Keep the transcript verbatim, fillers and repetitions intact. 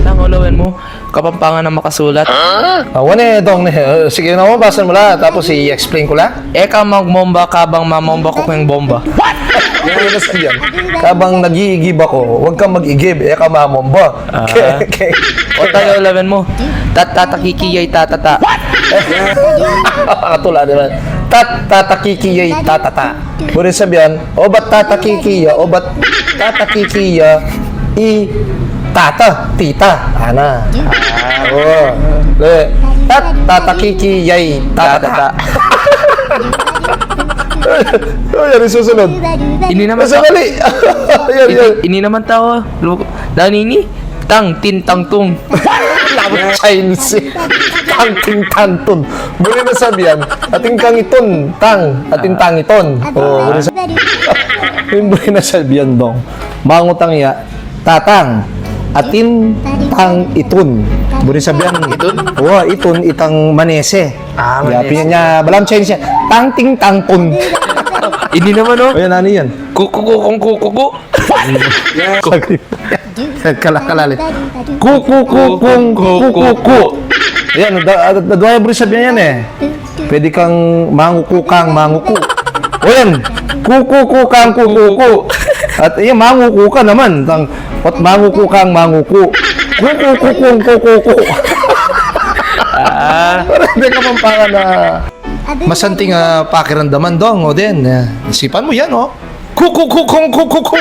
Tang, ulawen mu, Kapampangan a makasulat. Ah, wane, Dong, ne. Eh, sige na, basan mu la, tapos i-explain ku la. E ka magmomba kabang mamomba ku keng bomba. Kabang nag-iigib ako, wag kang mag-igib, e ka mamomba. Ah. Ke-, ke- O, taya, ulawen mu. Tat-, tatakiki ya itatata. Katula naman. Tat-, tatakiki ya itatata. Buri sabian, obat tatakiki ya, obat tatakiki ya i tata, tita. Ana. Ah. O. Le, tat-, tatakiki ya i tata. Tata. O, yan, susunod. Ini naman. Sa mali. Yan, yan. Ini naman tau, ah. Lu-, nanu ini? Tang, tin, tang, tung. Labu Chinese. Tang, tin, tang, tun. Buri na sabian, atin kang itun, tang, atin tang itun. O, buri sa-, yung buri na sabian, Dong. Mangutang ya, tatang, atin tang itun. Buri sabian, itun? O, itun, itang manese. Ah, ya, manese. Pinya niya, balam Chinese ya. Tang, ting, tang, tun. Ini naman, o. O, yan, nanu yan? Kuku, kukung, kukuku. Kala, kalali. Ku, ku, ku, kung, ku, ku, ku. Ayan, da-, da-, da-, dua ya buri sabian yan, e. Pwede kang manguku kang manguku. O yan. Ku, ku, ku, kang, ku, ku, ku. At, iya, manguku ka naman. Tang, at manguku kang manguku. Ku, ku, ku, kung, ku, ku, ku. Ah. Pwede ka pang pangan na masanting, ah, pakiramdaman, Dong, o din, eh, isipan mu yan, o. Ku, ku, ku, kung, ku, ku, ku.